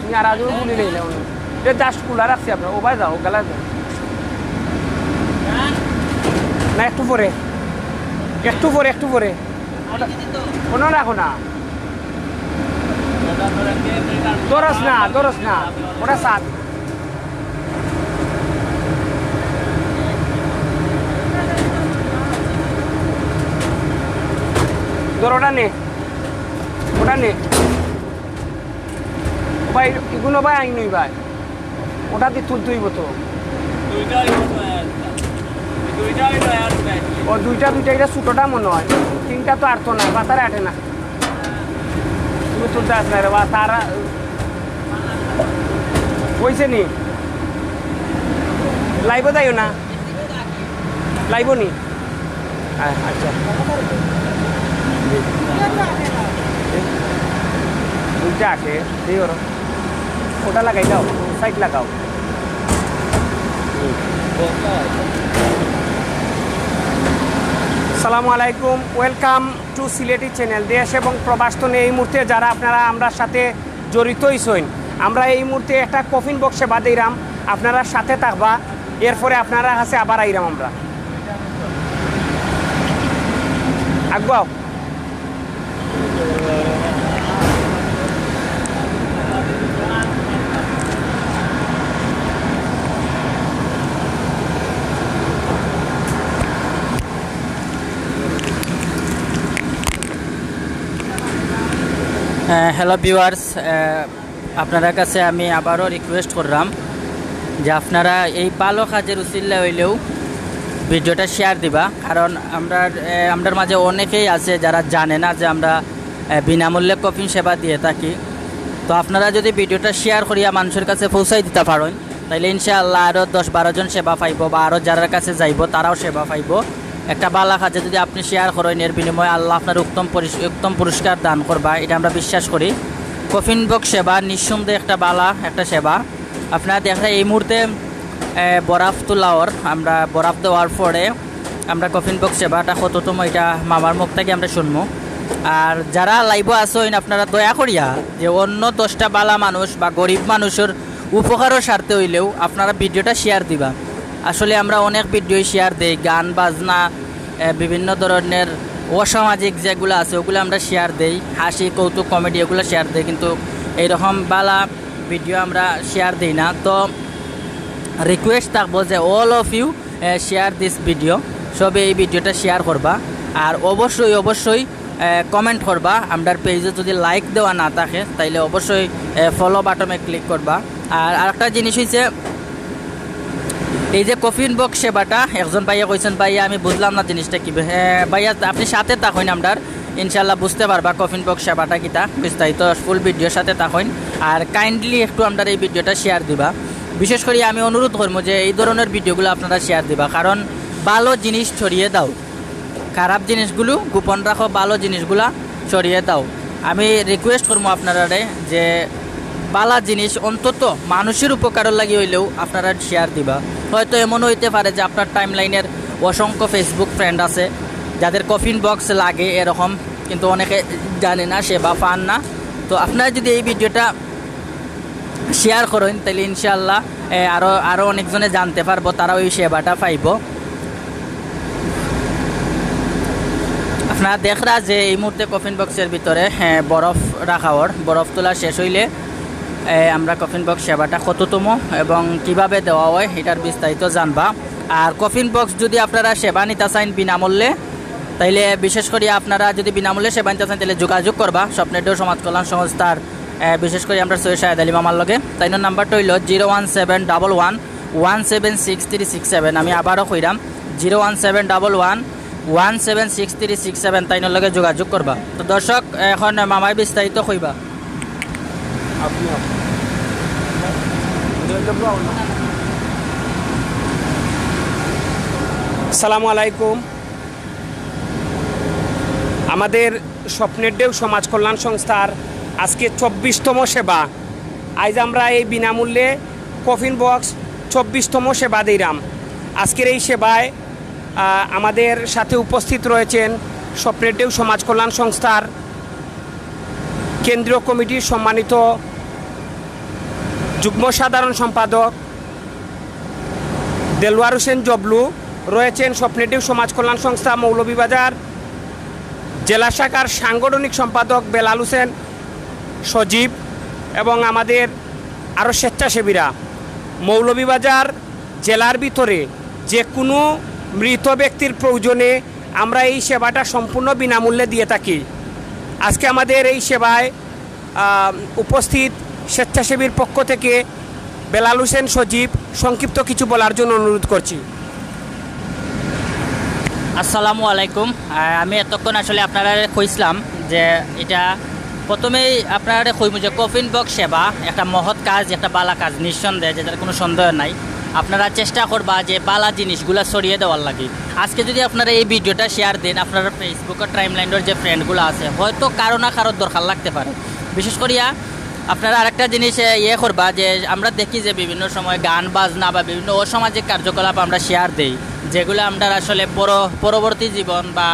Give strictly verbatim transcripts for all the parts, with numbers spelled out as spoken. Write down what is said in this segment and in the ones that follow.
তুমি আর আজও গুলি নেই না। এটা জাস্ট খোলা রাখছি আপনার, ও ভাই যাও, গেলা যাও। না, একটু পরে, একটু পরে, একটু পরে। ওটা, কোনো রাখো না। দরস না, দরস না। ওটা সাত। ধর, ওটা নে, ওটা নে। ও ভাই, এগুলো ভাই আইন নই ভাই। ওটা দিয়ে তুলতে হইব তো। দুইটা হইব তো একটা। দুইটা হইব একটা। ও দুইটা, দুইটা, এটা ছোটটা মনে হয়। তিনটা তো আর তো না, বাতারে আটে না। তুমি তুলতে আস না রে বা, তারা হইছে নি? লাইভও যাইও না। লাইভও নি? আ-, আচ্ছা। দুইটা আছে, এই ওরা। ওটা লাগাই দাও, সাইড লাগাও। হুম। সালামু আলাইকুম, welcome to সিলেটি চ্যানেল। দেশ এবং প্রবাস তনে এই মুহূর্তে যারা আপনারা আমরার সাথে জড়িত হইছইন, আমরা এই মুহূর্তে একটা কফিন বক্স সেবা দিরাম, আপনারা সাথে থাকবা, এরপরে আপনারা কাছে আবার আইরাম আমরা। আগুয়াও। হ্যালো ভিউয়ার্স, আপনারার কাছে আমি আবারও রিকোয়েস্ট করলাম যে আপনারা এই ভালো কাজের উসিলা হইলেও ভিডিওটা শেয়ার দিবা, কারণ আমরা, এ, আমরার মাঝে অনেকেই আছে যারা জানে না যে আমরা, এ, বিনামূল্যে কফিন সেবা দিয়ে থাকি। তো আপনারা যদি ভিডিওটা শেয়ার করিয়া মানুষের কাছে পৌঁছাই দিতে পারেন, তাইলে ইনশাআল্লাহ আরও দশ বারো জন সেবা পাইবো বা আরও যারার কাছে যাইবো তারাও সেবা পাইবো। একটা ভালা কাজে যদি আপনি শেয়ার করেন, এর বিনিময়ে আল্লাহ আপনার উত্তম পরিস-, উত্তম পুরস্কার দান করবা, এটা আমরা বিশ্বাস করি। কফিন বক্স সেবা নিঃসন্দেহে একটা ভালা একটা সেবা। আপনারা দেখরা এই মুহূর্তে, এ, বরফ তোলা অর, আমরা বরফ দেওয়ার পরে আমরা কফিন বক্স সেবাটা কততম, এটা মামার মুখ থাকি আমরা শুনমু। আর যারা লাইভও আছইন, আপনারা দয়া করিয়া যে অন্য দশটা ভালা মানুষ বা গরিব মানুষের উপকারর স্বার্থে হইলেও আপনারা ভিডিওটা শেয়ার দিবা। আসলে আমরা অনেক ভিডিওই শেয়ার দেই, গান বাজনা, এ, বিভিন্ন ধরনের অসামাজিক যেগুলো আছে ওগুলো আমরা শেয়ার দেই, হাসি কৌতুক কমেডি এগুলো শেয়ার দেই, কিন্তু এইরকম ভালা ভিডিও আমরা শেয়ার দেই না। তো রিকোয়েস্ট থাকবো যে all of you share this video, সবে এই ভিডিওটা শেয়ার করবা। আর অবশ্যই অবশ্যই কমেন্ট করবা। আমরার পেজে যদি লাইক দেওয়া না থাকে, তাইলে অবশ্যই ফলো বাটনে ক্লিক করবা। আর আরেকটা জিনিস হইছে, এই যে কফিন বক্স সেবাটা, একজন ভাইয়া কইছেন, "ভাইয়া, আমি বুঝলাম না জিনিসটা কি।" হ্যাঁ ভাইয়া, আপনি সাথে থাকইন, আমরার ইনশাল্লাহ বুঝতে পারবা কফিন বক্স সেবাটা কিতা, বিস্তারিত ফুল ভিডিওর সাথে থাকইন। আর কাইন্ডলি একটু আমরার এই ভিডিওটা শেয়ার দিবা। বিশেষ করে আমি অনুরোধ করবো যে এই ধরনের ভিডিওগুলো আপনারা শেয়ার দিবা, কারণ ভালো জিনিস ছড়িয়ে দাও, খারাপ জিনিসগুলো গোপন রাখো, ভালো জিনিসগুলা ছড়িয়ে দাও। আমি রিকোয়েস্ট করবো আপনারারে যে ভালা জিনিস অন্তত মানুষের উপকারর লাগি হইলেও আপনারা শেয়ার দিবা। হয়তো এমনও হইতে পারে যে আপনার টাইমলাইনের অসংখ্য Facebook ফ্রেন্ড আছে যাদের কফিন বক্স লাগে এরকম, কিন্তু অনেকে জানে না, সেবা পান না। তো আপনারা যদি এই ভিডিওটা শেয়ার করেন, তাহলে ইনশাআল্লাহ, এ, আরো, আরো অনেকজনে জানতে পারবো, তারাও এই সেবাটা পাইবো। আপনারা দেখরা যে এই মুহূর্তে কফিন বক্সের ভিতরে, এ, বরফ রাখা অর, বরফ তোলা শেষ হইলে, এ, আমরা কফিন বক্স সেবাটা কততম এবং কিভাবে দেওয়া হয়, এটার বিস্তারিত জানবা। আর কফিন বক্স যদি আপনারা সেবা নিতে চাইন বিনামূল্যে, তাইলে বিশেষ করি আপনারা যদি বিনামূল্যে সেবা নিতে চান, তাহলে যোগাযোগ করবা স্বপ্নের ঢেউ সমাজ কল্যাণ সংস্থার, এ, বিশেষ করি আমরার সৈয়দ শাহেদ আলী মামার লগে। তাইনর নাম্বারটা হইল zero one seven double one one seven six three six seven. আমি আবারও কইরাম, zero one seven double one one seven six three six seven. তাইনর লগে যোগাযোগ করবা। তো দর্শক, এখন মামায় বিস্তারিত কইবা। আসসালামু আলাইকুম। আমাদের স্বপ্নের ঢেউ সমাজ কল্যাণ সংস্থার আজকে চব্বিশতম সেবা। আইজ আমরা এই বিনামূল্যে কফিন বক্স চব্বিশতম সেবা দিলাম। আজকের এই সেবায়, আহ, আমাদের সাথে উপস্থিত রয়েছেন স্বপ্নের ঢেউ সমাজ কল্যাণ সংস্থার কেন্দ্রীয় কমিটির সম্মানিত যুগ্ম সাধারণ সম্পাদক দেলোয়ার হোসেন জবলু, রয়েছেন স্বপ্নের ঢেউ সমাজ কল্যাণ সংস্থা মৌলভীবাজার জেলা শাখার সাংগঠনিক সম্পাদক বেলাল হোসেন সজীব এবং আমাদের আরও স্বেচ্ছাসেবীরা। মৌলভীবাজার জেলার ভিতরে যে কোনো মৃত ব্যক্তির প্রয়োজনে আমরা এই সেবাটা সম্পূর্ণ বিনামূল্যে দিয়ে থাকি। আজকে আমাদের এই সেবায় আহ, উপস্থিত স্বেচ্ছাসেবীর পক্ষ থেকে বেলাল হোসেন সজীব সংক্ষিপ্ত কিছু বলার জন্য অনুরোধ করছি। আসসালামু আলাইকুম। আহ, আমি এতক্ষণ আসলে আপনারা কইছিলাম যে এটা প্রথমেই আপনারা কইমু যে কফিন বক্স সেবা একটা মহৎ কাজ, একটা বালা কাজ, নিঃসন্দেহে, যেটার কোনো সন্দেহ নাই। আপনারা চেষ্টা করবা যে বালা জিনিসগুলা ছড়িয়ে দেওয়ার লাগি। আজকে যদি আপনারা এই ভিডিওটা শেয়ার দেন, আপনারা ফেসবুকের টাইম লাইনের যে ফ্রেন্ডগুলো আছে, হয়তো কারো না কারোর দরকার লাগতে পারে। বিশেষ করিয়া আপনারা আরেকটা জিনিস, এ, ইয়ে করবা যে আমরা দেখি যে বিভিন্ন সময় গান বাজনা বা বিভিন্ন অসামাজিক কার্যকলাপ আমরা শেয়ার দেই, যেগুলো আমরা আসলে পর-, পরবর্তী জীবন বা,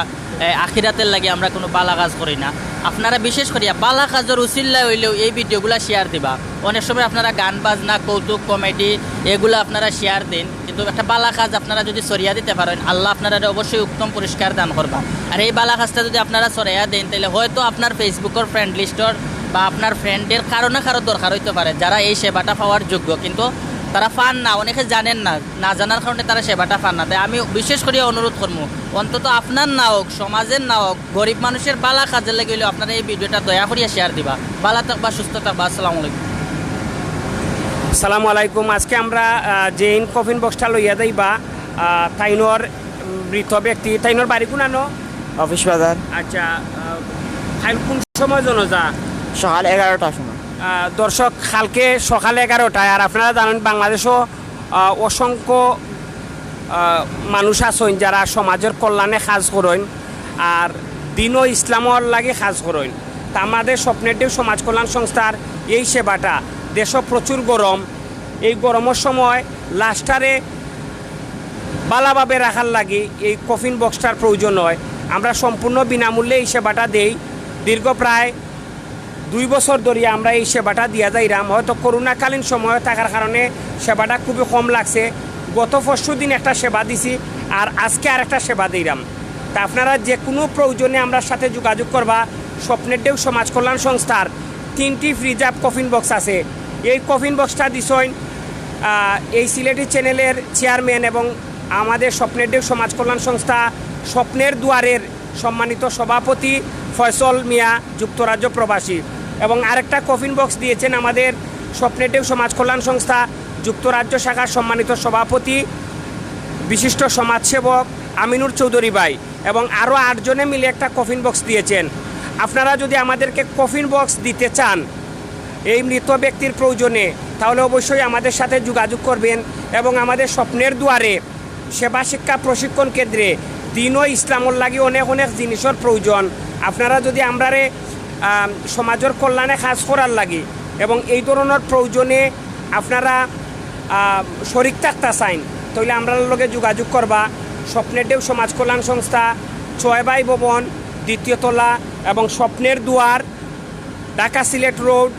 এ, আখিরাতের লাগি আমরা কোনো বালা কাজ করি না। আপনারা বিশেষ করিয়া বালা কাজের উসিল্লা হইলেও এই ভিডিওগুলো শেয়ার দিবা। অনেক সময় আপনারা গান বাজনা, কৌতুক, কমেডি এগুলো আপনারা শেয়ার দিন, কিন্তু একটা বালা কাজ আপনারা যদি ছড়িয়া দিতে পারেন, আল্লাহ আপনারা অবশ্যই উত্তম পুরস্কার দান করবা। আর এই বালা কাজটা যদি আপনারা ছড়াইয়া দেন, তাহলে হয়তো আপনার ফেসবুকের ফ্রেন্ড লিস্টর বা আপনার ফ্রেন্ডের কারো না কারো দরকার হইতে পারে, যারা এই সেবাটা পাওয়ার যোগ্য, কিন্তু তারা পান না, অনেকে জানেন না, না জানার কারণে তারা সেবাটা পান না। তাই আমি বিশেষ করে অনুরোধ করবো, অন্তত আপনার না হোক, সমাজের না হোক, গরিব মানুষের বালা কাজের লাগি হইলেও আপনারা এই ভিডিওটা দয়া করিয়া শেয়ার দিবা। বালা থাকবা, সুস্থ থাকবা। আসসালামু আলাইকুম। আসসালামু আলাইকুম। আজকে আমরা আহ, যে ইন কফিন বক্সটা লইয়া যাইবা আহ, তাইনর মৃত ব্যক্তি, তাইনর বাড়ি কোনানো? অফিস বাজার। আচ্ছা, আহ, কাইল কোন সময় জনাজা? সকাল এগারোটার সময়। আহ, দর্শক, কালকে সকাল এগারোটায়। আর আপনারা জানেন, বাংলাদেশও আহ, অসংখ্য আহ, মানুষ আছইন যারা সমাজের কল্যাণে কাজ করইন আর দ্বীন ও ইসলামর লাগি কাজ করইন। তা আমাদের স্বপ্নের ঢেউ সমাজ কল্যাণ সংস্থার এই সেবাটা, দেশও প্রচুর গরম, এই গরমের সময় লাশটারে বালাভাবে রাখার লাগি এই কফিন বক্সটার প্রয়োজন হয়। আমরা সম্পূর্ণ বিনামূল্যে এই সেবাটা দেই। দীর্ঘ প্রায় দুই বছর ধরিয়া আমরা এই সেবাটা দিয়া যাইরাম। হয়তো করোনাকালীন সময় থাকার কারণে সেবাটা খুবই কম লাগছে। গত পরশু দিন একটা সেবা দিছি, আর আজকে আরেকটা সেবা দিরাম। তা আপনারা যে কোনো প্রয়োজনে আমরার সাথে যোগাযোগ করবা। স্বপ্নের ঢেউ সমাজ কল্যাণ সংস্থার তিনটি ফ্রিজ আপ কফিন বক্স আছে। এই কফিন বক্সটা দিছইন আহ, এই সিলেটি চ্যানেলের চেয়ারম্যান এবং আমাদের স্বপ্নের ঢেউ সমাজ কল্যাণ সংস্থা স্বপ্নের দুয়ারের সম্মানিত সভাপতি ফয়সল মিয়া, যুক্তরাজ্য প্রবাসী। এবং আরেকটা কফিন বক্স দিয়েছেন আমাদের স্বপ্নের ঢেউ সমাজ কল্যাণ সংস্থা যুক্তরাজ্য শাখার সম্মানিত সভাপতি বিশিষ্ট সমাজসেবক আমিনুর চৌধুরী ভাই। এবং আরও আটজনে মিলে একটা কফিন বক্স দিয়েছেন। আপনারা যদি আমাদেরকে কফিন বক্স দিতে চান এই মৃত ব্যক্তির প্রয়োজনে, তাহলে অবশ্যই আমাদের সাথে যোগাযোগ করবেন। এবং আমাদের স্বপ্নের দুয়ারে সেবা শিক্ষা প্রশিক্ষণ কেন্দ্রে দ্বীন ও ইসলামর লাগি অনেক অনেক জিনিসের প্রয়োজন। আপনারা যদি আমরারে আম, সমাজের কল্যাণে কাজ করার লাগি এবং এই ধরনের প্রয়োজনে আপনারা আহ, শরিক থাকতা চাইন, তাহলে আমরার লগে যোগাযোগ করবা। স্বপ্নের ঢেউ সমাজ কল্যাণ সংস্থা, ছয় ভাই ভবন, দ্বিতীয় তলা এবং স্বপ্নের দুয়ার, ঢাকা সিলেট রোড,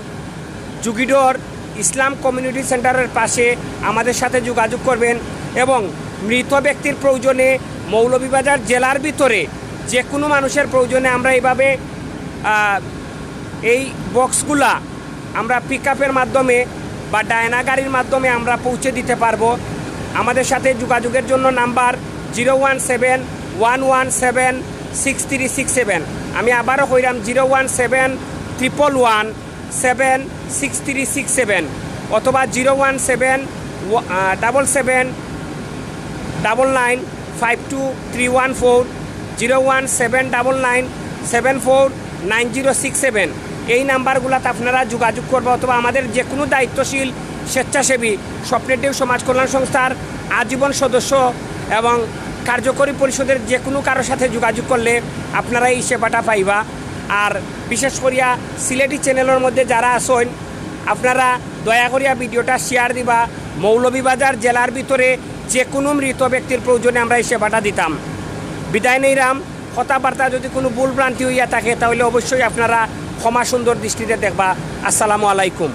জুগিডোর ইসলাম কমিউনিটি সেন্টারের পাশে আমাদের সাথে যোগাযোগ করবেন। এবং মৃত ব্যক্তির প্রয়োজনে মৌলভীবাজার জেলার ভিতরে যে কোনো মানুষের প্রয়োজনে আমরা এইভাবে আহ, এই বক্সগুলা আমরা পিক আপের মাধ্যমে বা ডায়না গাড়ির মাধ্যমে আমরা পৌঁছে দিতে পারবো। আমাদের সাথে যোগাযোগের জন্য number zero one seven one one seven six three six seven. আমি আবারও কইরাম, zero one seven triple one seven six three six seven অথবা zero one seven double seven double nine five two three one four, zero one seven double nine seven four nine zero six seven. এই নাম্বারগুলোতে আপনারা যোগাযোগ করবা অথবা আমাদের যে কোনো দায়িত্বশীল স্বেচ্ছাসেবী স্বপ্নের ঢেউ সমাজ কল্যাণ সংস্থার আজীবন সদস্য এবং কার্যকরী পরিষদের যে কোনো কারোর সাথে যোগাযোগ করলে আপনারা এই সেবাটা পাইবা। আর বিশেষ করিয়া সিলেটি চ্যানেলের মধ্যে যারা আছেন, আপনারা দয়া করিয়া ভিডিওটা শেয়ার দিবা। মৌলভীবাজার জেলার ভিতরে যে কোনো মৃত ব্যক্তির প্রয়োজনে আমরা এই সেবাটা দিতাম। বিদায় নেইরাম। কথাবার্তা যদি কোনো ভুল ভ্রান্তি হইয়া থাকে, তাহলে অবশ্যই আপনারা ক্ষমা সুন্দর দৃষ্টিতে দেখবা। আসসালামু আলাইকুম।